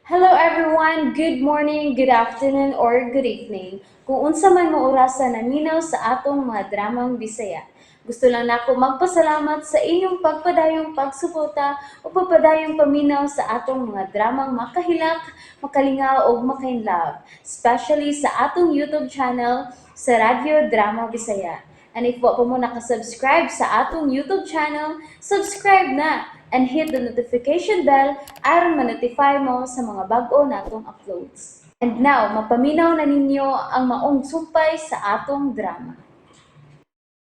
Hello everyone! Good morning, good afternoon, or good evening. Kung unsa man mo orasa naminaw sa atong mga dramang Bisaya. Gusto lang nako magpasalamat sa inyong pagpadayong pagsuporta o pagpadayong paminaw sa atong mga dramang makahilak, makalingaw ug makainlove, especially sa atong YouTube channel sa Radyo Drama Bisaya. And if wa pa mo nakasubscribe sa atong YouTube channel, subscribe na and hit the notification bell aron ma-notify mo sa mga bag-o natong uploads. And now, mapaminaw na ninyo ang maong sumpay sa atong drama.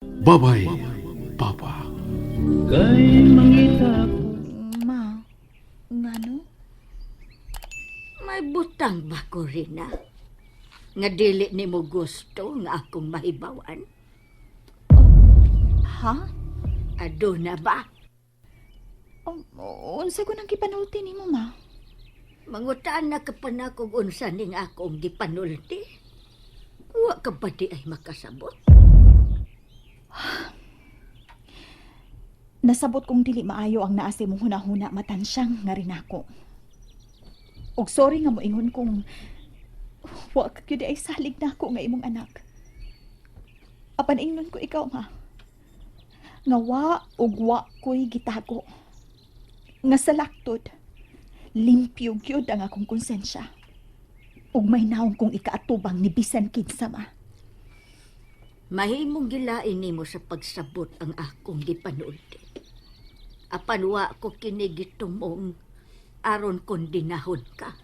Bye-bye, Papa. Kay mangita Ma, ngano? May butang ba ko, Rina? Nga dili nimo gusto nga akong mahibawan? Ha? Aduna ba? Unsa ko nang gipanulti nimo, ma? Mangutaan na ka pa na kung unsa ning akong gipanulti. Wa ka ba di ay makasabot? Nasabot kong dili maayo ang naa sa imong hunahuna matansyang nga rin ako. Og sorry nga moingon kong wa ka gyud ay salig nako nga imong anak. Apan ingnon ko ikaw, ma, nga wa og wa ko'y gitago. Nga sa laktod, limpyo gyud ang akong konsensya. Ug may naong kong ikaatubang ni bisan kinsa, ma. Mahimong gilain nimo sa pagsabot ang akong gipanulti. Apan wa ko kini gitumong aron kondinahon ka.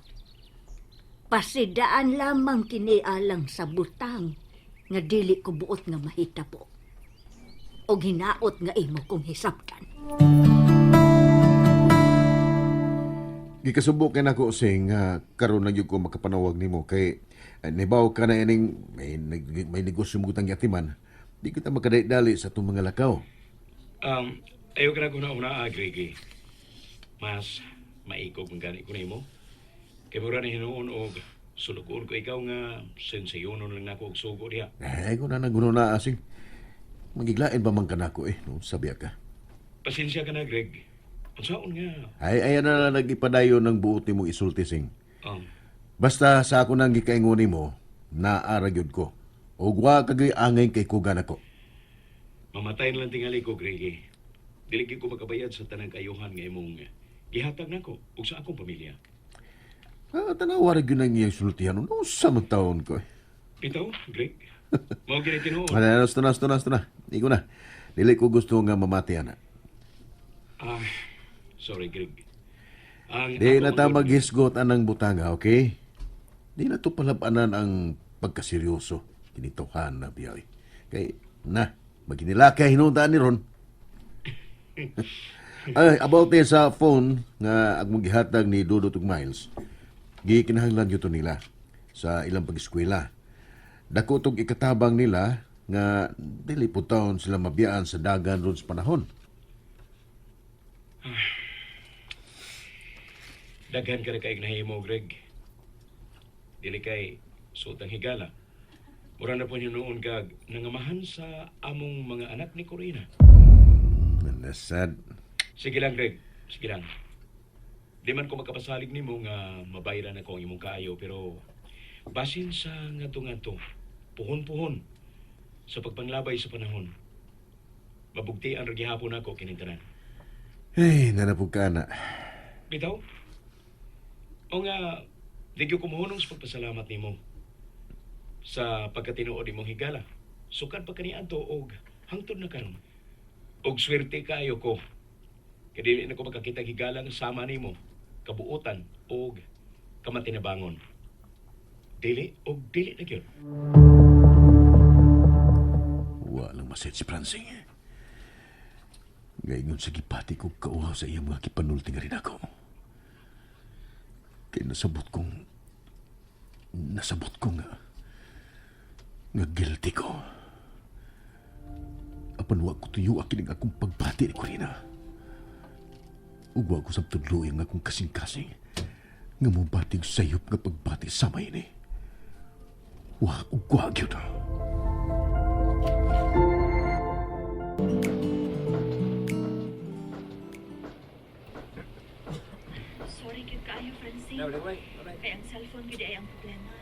Pasidaan lamang kini alang sa butang nga dili ko buot nga mahitabo. Og hinaot nga imo kong hisabtan. Gikasubo kay nako, Sing, nga karon lang gyud ko makapanawag nimo kay nibaw ka na ining may negosyo mo gutang yatiman. Di kita makadali sa atong mga lakaw. Ayaw ka na kung nauna, Greg. Mas maikog ang gani ko nimo. Kay mura ni hinuon og sulugoon ko ikaw nga senseyonon lang nako og sugo diha. Eh, kung na naguno na, Sing. Magiglain ba man ka nako eh, no? Sabi ka. Pasensya ka na, Greg. Unsaon nga? Ay, ayan na lang nagipadayon ng buot nimo isulti, Sing. Basta sa ako nang gikaingon nimo, naara gyud ko. Ug wa kagay angay kay kugan ako. Mamatay na lang tingali ko, Greg. Dili gyud ko makabayad sa tanang kayuhan nga imong gihatag nako ug sa akong pamilya. Ah, tanawa ra gyud ang iyang sultihan. No, sa man taon ko eh. Bitaw, Greg. Mao gyud tinuod. Ano, na, na, na, na, na. Iko na. Dili ko gusto nga mamati ana. Ah, sorry, Greg. Ang Di ako na ta man gud- maghisgot anang butanga, okay? Di na to palabanan ang pagkaseryoso. Kinituhan na biyay. Kay, na, maginilakay hinuntaan ni Ron. Ay, about eh sa phone nga ang gihatag ni Dudut ug Miles, gikinahanglan gyud to nila sa ilang pag-eskwela. Dako tog ikatabang nila nga dili po taon sila mabiyaan sa dagan ron sa panahon. Daghan ka na kay nahimo, Greg. Dili kay suotang higala. Mura na po niyo noon kag nangamahan sa among mga anak ni Corina. Nasad. Sige lang, Greg. Sige lang. Di man ko makapasalig nimo nga mabayran ako ang imong kaayo pero basin sa ngadto-ngadto, puhon-puhon sa pagpanglabay sa panahon. Mabugti ang gihapon ako kining tanan. Hey, nanapog ka na. Bitaw? O nga, di gyud ko mohunong sa pagpasalamat nimo sa pagkatinuod nimong higala. Sukad pa kaniadto og hangtod na karon. Og swerte kaayo ko. Kay dili na ko makakita higala nga sama nimo, kabuotan og kamatinabangon. Dili og dili na gyud. Walang maset si Prancing. Ngayon sa gipati ko kauhaw sa iyang mga kipanulti nga rin ako. Kaya nasabot ko nga guilty ko. Apan wa ko tuyo akin ang akong pagbati ni Corina. Ug wa ko sabtudloy ang akong kasing-kasing nga mobating sayop nga pagbati sa may ini. Wa ug wa gyud. Sorry gyud. kaayo, Francine. Kay ang cellphone gyud ay ang problema.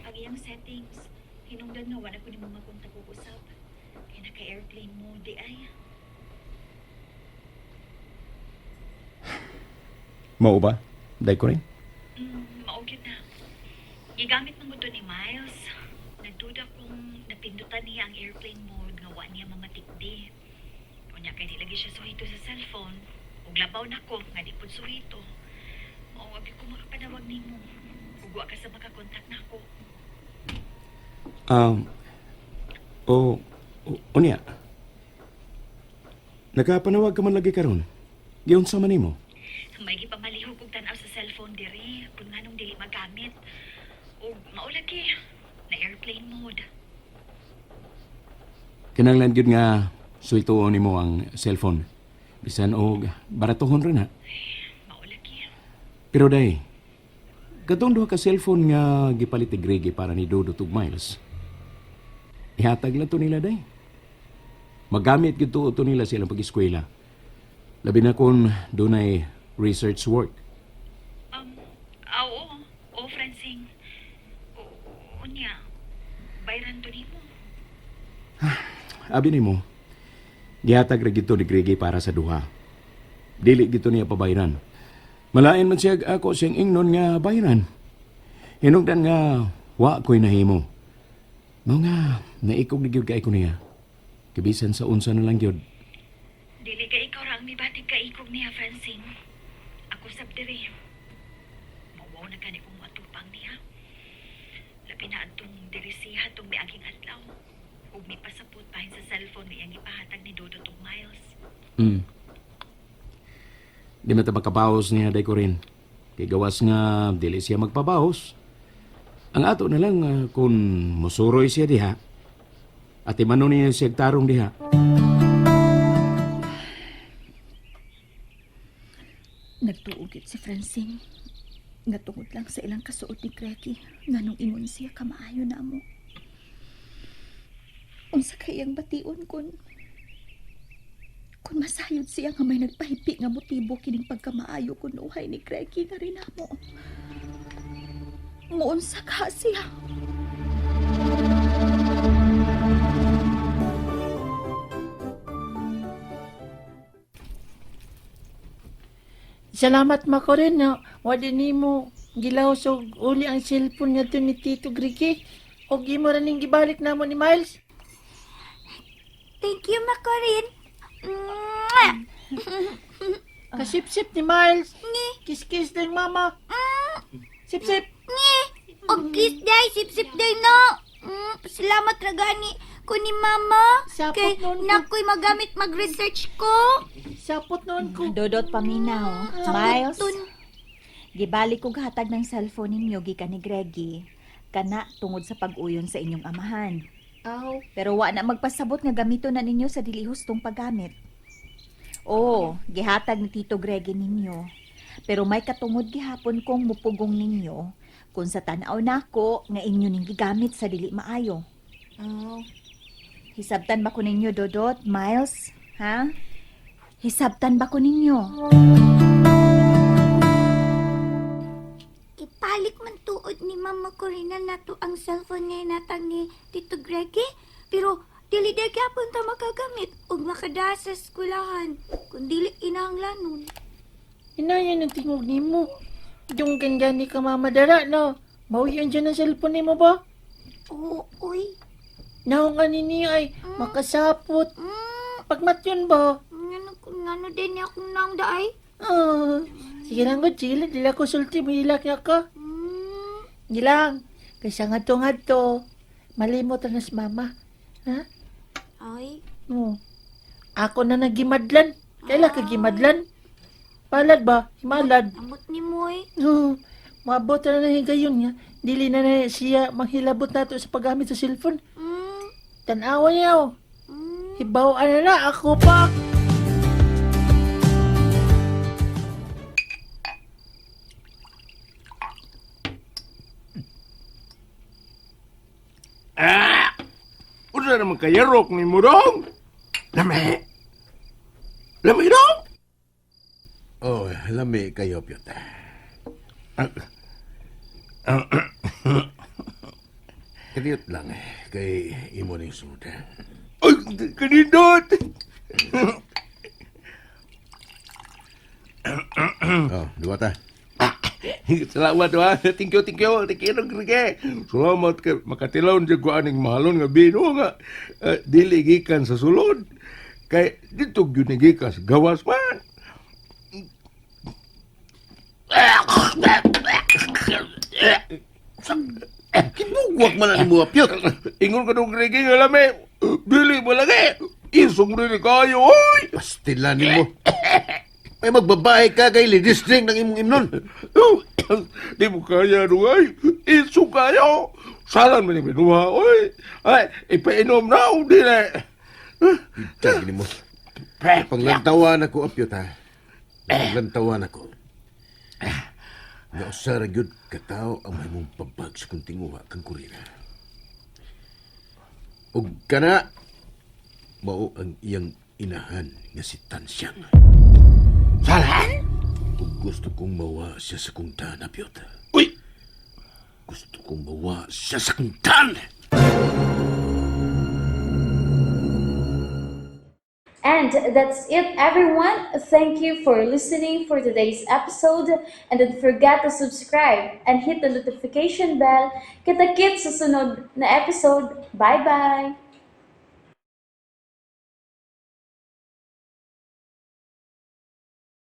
Ang iyang settings, hinungdan nga wala ko nimo makontak og usab. Kay naka-airplane mode di ay. Mao ba? Day ko rin. Mao gyud na. Gigamit man gud to ni Miles. Nagduda kung napindutan niya ang airplane mode nga wa niya mamatikdi. Unya kay di lagi siya suhito sa cellphone. Ug labaw nako nga di pud suhito. Mao abi ko makapanawag nimo. Ug wa ka sa makakontak nako. Um, o, o, unya. Nakapanawag ka man lagi karon. Giunsa man nimo? May gipamalihok og tan-aw sa cellphone diri kung nganong dili magamit. Ug mao lagi na airplane mode. Kinahanglan gyud nga suwituon nimo ang cellphone. Bisan og baratohon ra na. Mao lagi. Pero day, katong duha ka cellphone nga gipalit ni Greggy para ni Dodo ug Miles. Ihatag lang to nila day. Magamit gyud to to nila sa ilang pag-eskwela. Labi na kung dunay research work. Oo, oo, Francine. O, unya, bayran to nimo. Abi nimo, gihatag ra gito ni Greggy para sa duha. Dili gito niya pabayran. Malain man siya ako siyang ingnon nga bayran. Hinungdan nga wa ko'y nahimo. Mao nga naikog ni gyud kay ko niya. Kibisan sa unsa na lang gyud. Dili ka ikaw ra ang mibatig ka ikog niya, Francine. Ako sab diri. Mawaw na gani kong atupang niya. Labi na atong diri siya atong miaging adlaw. Ug mipasapot bahin sa cellphone nga iyang ipahatag ni Dodo tug Miles. Di man ta makabaos niya day ko rin. Kay gawas nga dili siya magpabaos. Ang ato na lang kung musuroy siya diha. At imano niya siya tarong diha. Nagtuugit si Francine. Nga tungod lang sa ilang kasuot ni Greggy, nganong ingon siya kamaayo na mo. Unsa kay iyang bation kun masayod siya nga may nagpahipi nga motibo kining pagkamaayo kunuhay ni Greggy nga rin namo. Muunsa ka siya. Salamat Makoren na wala nimo gilaw og uli ang cellphone nga to ni Tito Griki. Og imo ra ning gibalik namo ni Miles. Thank you, Makorin. Mwah! Kasipsip ni Miles. Kiss-kiss din mama. Sip-sip. Ngi! Og kiss day, sip-sip day no. Salamat ra gani ko ni mama. Sapot Kay noon ko. nakoy magamit mag-research ko. Sapot noon ko. Dodot paminaw. Miles, Sapot gibalik kog hatag ng cellphone ninyo gikan ni Greggy. Kana tungod sa pag-uyon sa inyong amahan. Aw. Pero wa na magpasabot nga gamito na ninyo sa dili hustong paggamit. Oo, gihatag ni Tito Greggy ninyo. Pero may katungod gihapon kong mupugong ninyo kung sa tan-aw nako nga inyo ning gigamit sa dili maayo. Aw. Hisabtan ba ko ninyo, Dodot, Miles? Ha? Hisabtan ba ko ninyo? Ipalik man tuod ni Mama Corina nato ang cellphone nga natang ni Tito Greggy. Pero dili day gyapon ta makagamit ug makada sa eskwelahan kun dili kinahanglanon. Inayan ang tingog nimo. Yung gani ka mama dara no. Mauyan dyan ang cellphone nimo ba? Oo, uy. Naong ani niya ay makasapot. Pagmatyon ba? Ngano ngano din niya akong nang daay? Ah, sige lang ko, sige lang. Dila ko sulti, mahilak niya ka. Gilang, kaysa nga to nga to, malimot na si mama. Ha? Ay, No. Ako na nagimadlan. Kaila ka gimadlan? Palad ba? Himalad. amot ni mo eh. No. Maabot na na higayon niya. Dili na na siya manghilabot nato sa paggamit sa cellphone. Tanawa niya oh. Hibaw na na ako pa. Unsa naman kayarok ni Murong? Lami. Lami dong. Oh, lami kayo, Piotr. Kadiyot lang eh, kay imo ning sunod. Ay, kanindot! Oh, duwata. Salamat ha. Thank you, thank you. Thank you, Grege. Salamat kay makatilaw jud ko aning mahalon nga bino nga dili gikan sa sulod. Kay dito gyud ni gikan sa gawas man. Kibugwak man ang imo, Pyot. Ingon ka dong Grege nga lami. Dili mo lagi. Isong rin kayo, oy. Pastila nimo. May magbabae ka kay ladies drink ng imong imnon. Di mo kaya dong ay. Isong kayo. Salan man ni binuha, oy. Ay, ipainom na, o dili. Itag nimo. Panglantawan ako, Apyot, ha? Panglantawan ako. Nga usa ra gyud katawo ang mahimong pabag sa kong tinguha kang Korina. Ug kana mao ang iyang inahan nga si Tansyang. Salan? Ug gusto kong mawa siya sa kong tan, Apyot. Uy! Gusto kong mawa siya sa kong tan! And that's it, everyone. Thank you for listening for today's episode. And don't forget to subscribe and hit the notification bell. Kita-kits sa sunod na episode. Bye-bye!